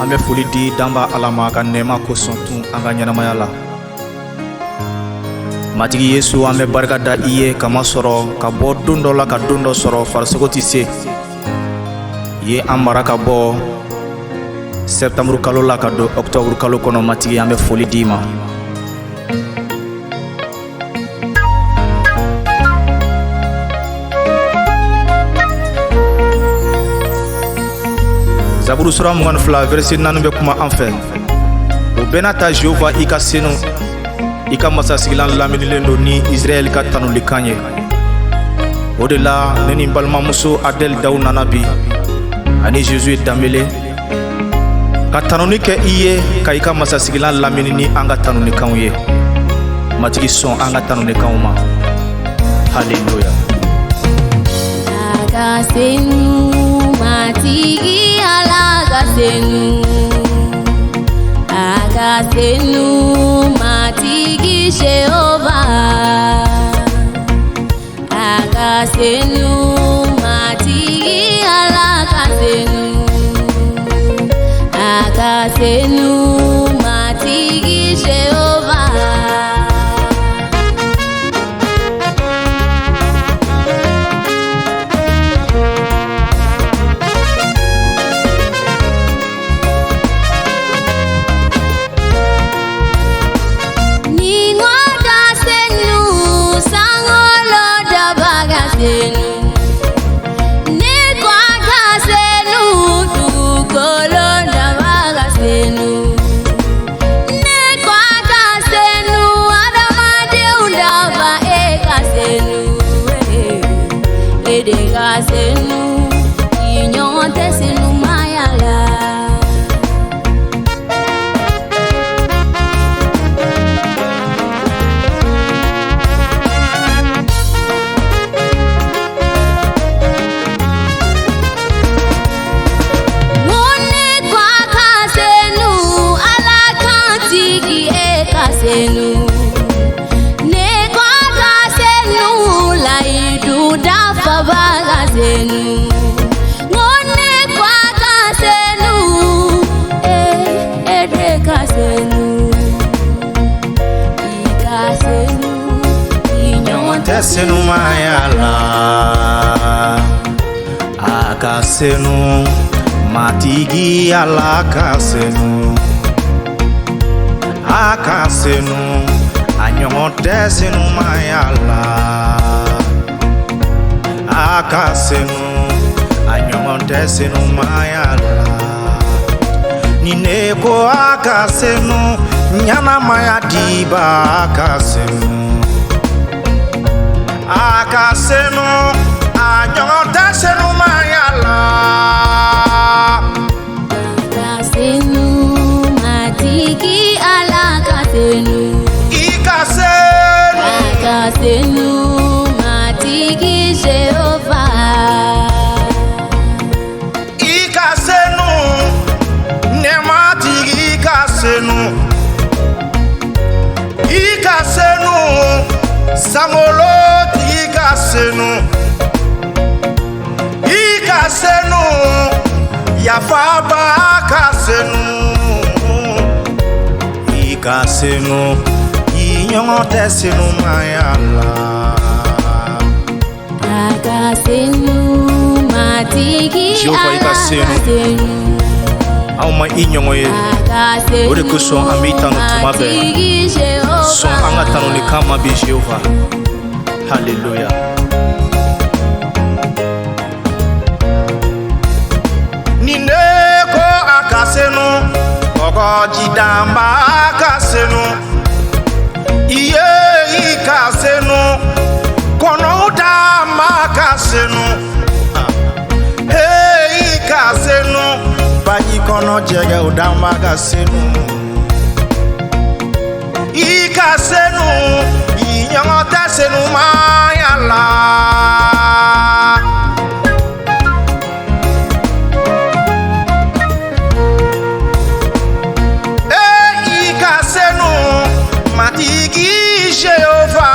An bɛ foli di danba Ala ma a ka nɛɛma kosɔn tun an ka ɲɛnamaya la. Matigi Yesu, an bɛ barika da i ye kamasɔrɔ ka bɔ don dɔ la ka don dɔ sɔrɔ farisogo tɛ se. I ye an mara ka bɔ septembre kalo la ka don octobre kalo kɔnɔ. Matigi, an bɛ foli d'i ma. Zaburu sura 22 verset 4 bɛ kuma an fɛ. O bɛɛ n'a ta, Jehova, i ka senu, i ka masasigilan laminilen don ni Israɛl ka tanulikan ye. O de la ne ni n balimamuso Adɛl Daw nana bi ani Josué Danbele ka tanuni kɛ i ye, ka i ka masasigilan lamini ni an ka tanunikanw ye. Matigi, sɔn an ka tanunikanw ma. Haleluya. A ka senu, Matigi Ala ka senu. A ka senu, Matigi Jehova. A ka senu, Matigi Ala ka senu. A ka senu, Matigi Jehova. Ni ka senu, sankolo daba ka senu. Ni ka senu, dugukolo daba ka senu. Ni ka senu, adamadenw daba e ka senu. E de ka senu, i ɲɔgɔn tɛ senumaya la. Ni kwa ka senu, Ala kan tigi e ka senu. Ne kwa ka senu, layidu dafaba ka senu. Ne kwa ka senu, e e de ka senu. I ka senu, i ɲɔgɔn tɛ senumaya la. A ka senu, Matigi Ala ka senu. A ka senu, a ɲɔgɔn tɛ senumaya la. A ka senu, a ɲɔgɔn tɛ senumaya la. Ni ne ko a ka senu, ɲɛnamaya diba a ka senu. A ka senu, a ɲɔgɔn tɛ senumaya la. Ka senu, Matigi Ala ka senu. I ka senu. A ka senu, Matigi Jehova. I ka senu, nɛɛmatigi i ka senu. I ka senu, sankolotigi ka senu. I ka senu, yafaba ka senu. I ka senu, i ɲɔgɔn tɛ senumaya la. A ka senu, Matigi Jehova, i ka Ala senu. ka senu. Anw ma i ɲɔgɔn ye. A ka senu, O de kosɔn an b'i tanu tuma bɛɛ. Matigi Jehova. Sɔn an ka tanunikan ma bi, Jehova. Haleluya. Ni ne ko a ka senu, kɔgɔjidanba ka senu. I ye i ka senu, kɔnɔw dama ka senu. Hey, i ka senu, baji kɔnɔ jɛgɛw dama ka senu. I ka senu, i ɲɔgɔn tɛ senumaya la. E i ka senu, Matigi Jehova.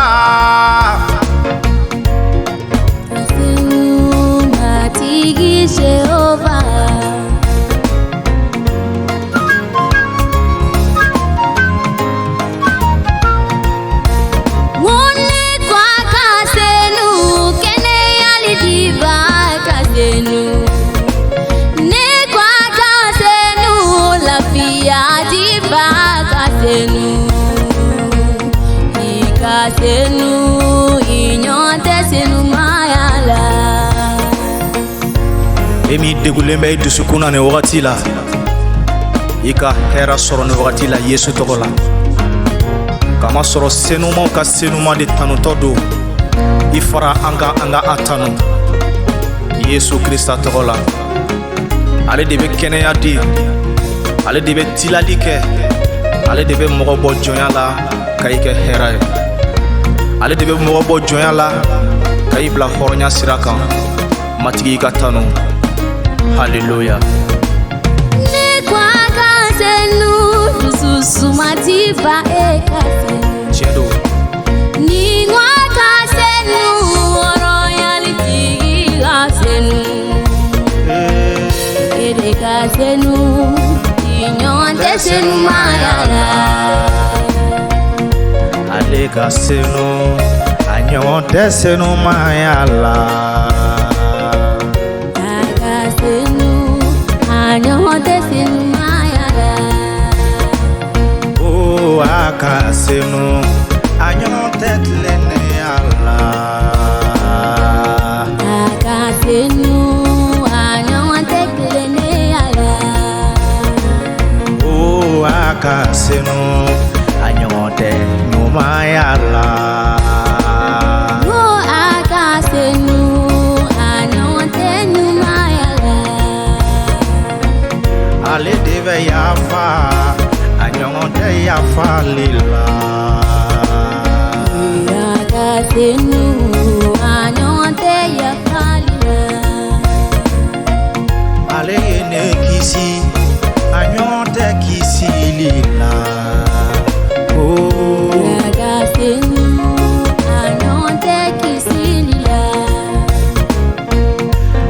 Ka senu, Matigi Jehova. E min degulen bɛ i dusukun na nin wagati la, i ka hɛrɛ sɔrɔ nin wagati la Yesu tɔgɔ la. Kamasɔrɔ senumaw ka senuma de tanutɔ don. I fara an kan, an ka a tanu Yesu Krista tɔgɔ la. Ale de bɛ kɛnɛya di, ale de bɛ tilali kɛ, ale de bɛ mɔgɔ bɔ jɔnya la ka i kɛ hɛrɛ ye, ale de bɛ mɔgɔ bɔ jɔnya la ka i bila hɔrɔnya sira kan. Matigi, i ka tanu. Haleluya. Ne ko a ka senu, dusu sumati ba e ka senu. Tiɲɛ don. Ni ko a ka senu, hɔrɔnyali tigi ka senu. E de ka senu, i ɲɔgɔn tɛ senumaya la. Ale ka senu, a ɲɔgɔn tɛ senumaya la. A ka senu, a ɲɔgɔn tɛ senumaya la. O a ka senu, a ɲɔgɔn tɛ tilennenya la. A ka senu, a ɲɔgɔn tɛ tilennenya la. O a ka senu, a ɲɔgɔn tɛ ɲumanya la. Ko a ka senu, a ɲɔgɔn tɛ ɲumanya la. Ale de bɛ yafa, a ɲɔgɔn tɛ yafali la. A ka senu, a ɲɔgɔn tɛ yafali la. Ale ye ne kisi, a ɲɔgɔn tɛ kisili la. Oh. A ka senu, a ɲɔgɔn tɛ kisili la.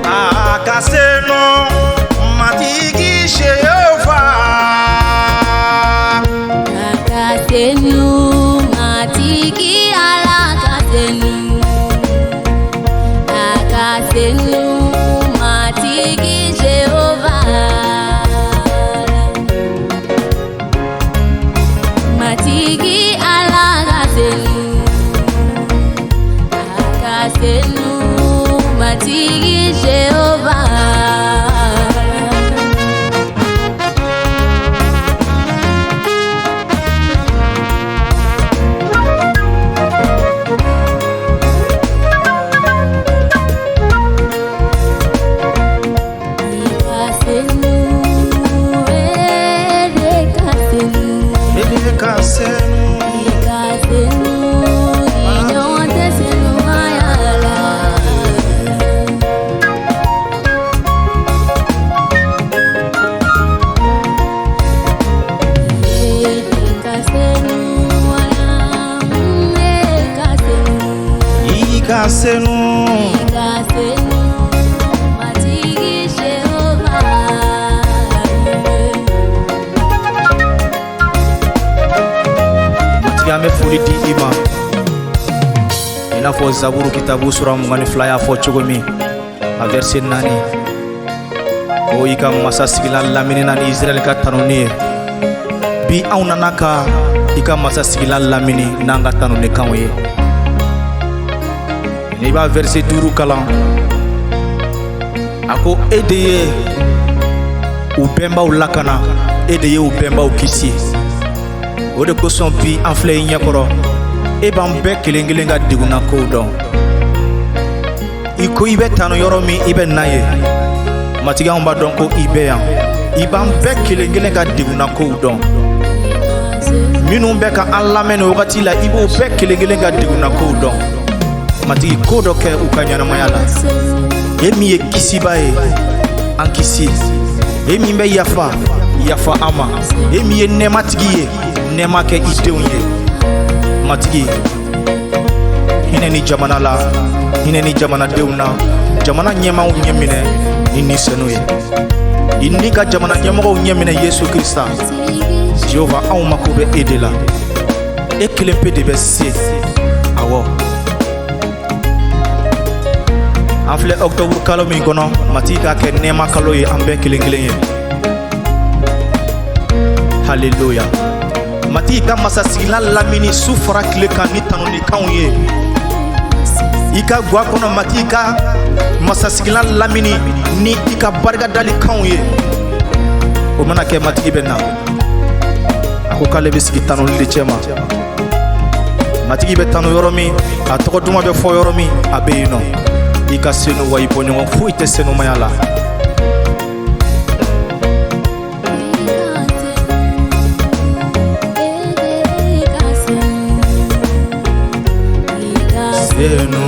A ka senu, Matigi Jehova. A ka senu, Matigi Ala ka senu. A ka senu, Matigi Jehova. Matigi Ala ka senu. A ka senu, Matigi Jehova. I ka senu, e ka senu. Ele ka senu. I ka senu, i ɲɔgɔn tɛ senumaya la. E ka senu, wala, e ka senu. I ka senu. I ka senu, Matigi Jehova. Matigi, an bɛ foli di i ma. I n'a fɔ Zaburu kitabu sura 22 y'a fɔ cogo min, a verset 4, o i ka masa sigilan lamini na ni Israɛl ka tanuni ye. Bi anw nana ka i ka masa sigilan lamini n'an ka tanunikanw ye. N'i b'a verset 5 kalan, a ko e de ye u bɛnbaw lakana, e de ye u bɛnbaw kisi. O de kosɔn bi an filɛ i ɲɛkɔrɔ. E b'an bɛɛ kelen kelen ka degunna kow dɔn. I ko i bɛ tanu yɔrɔ min, i bɛ na ye. Matigi, anw b'a dɔn ko i bɛ yan. I b'an bɛɛ kelen kelen ka degunna kow dɔn. Minnu bɛ ka an lamɛn nin wagati la, i b'o bɛɛ kelen kelen ka degunna kow dɔn. Matigi, ko dɔ kɛ u ka ɲɛnamaya la. E min ye kisiba ye, an kisi. E min bɛ yafa, yafa an ma. E min ye nɛɛmatigi ye, nɛɛma kɛ i denw ye. Matigi, hinɛ ni jamana la, hinɛ ni jamanadenw na. Jamana ɲɛmaaw ɲɛ minɛ ni ni senu ye. I ni ka jamana ɲɛmɔgɔw ɲɛ minɛ, Yesu Krista. Jehova, anw mako bɛ e de la. E kelen pe de bɛ se. Awɔ, an filɛ ɔkutɔburu kalo min kɔnɔ, Matigi k'a kɛ nɛɛma kalo ye an bɛɛ kelen kelen ye. Haleluya. Matigi ka masasigilan lamini su fara tile kan ni tanunikanw ye. I ka gwa kɔnɔ, Matigi ka masasigilan lamini ni i ka barikadalikanw ye. O mana kɛ, Matigi bɛ na. A ko k'ale bɛ sigi tanuli de cɛ ma. Matigi bɛ tanu yɔrɔ min, a tɔgɔ duman bɛ fɔ yɔrɔ min, a bɛ yen nɔ. I ka senu wa, i bɔɲɔgɔn foyi tɛ senumaya la. Senu,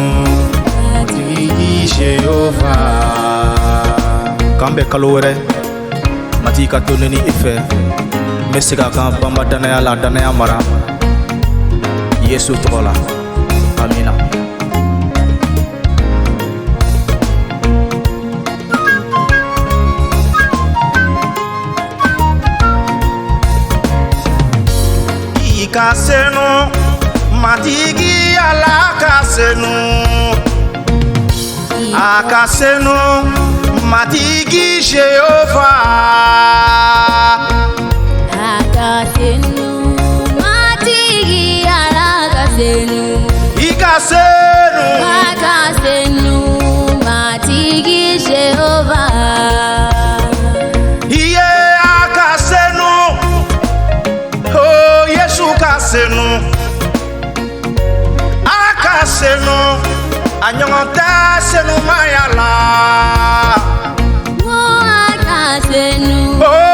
Matigi Jehova. K'an bɛn kalo wɛrɛ, Matigi ka to ne ni i fɛ. N bɛ segin a kan banba danaya la, danaya mara Yesu tɔgɔ la, amina. I ka senu, Matigi Ala ka senu. A ka senu, Matigi Jehova. A ka senu, Matigi Ala ka senu. I ka senu. A ka senu, Matigi Jehova. Iye, a ka senu. Oh, Yesu ka senu. A ka senu, a ɲɔgɔn tɛ senumaya la. Mo a ka senu. Oh.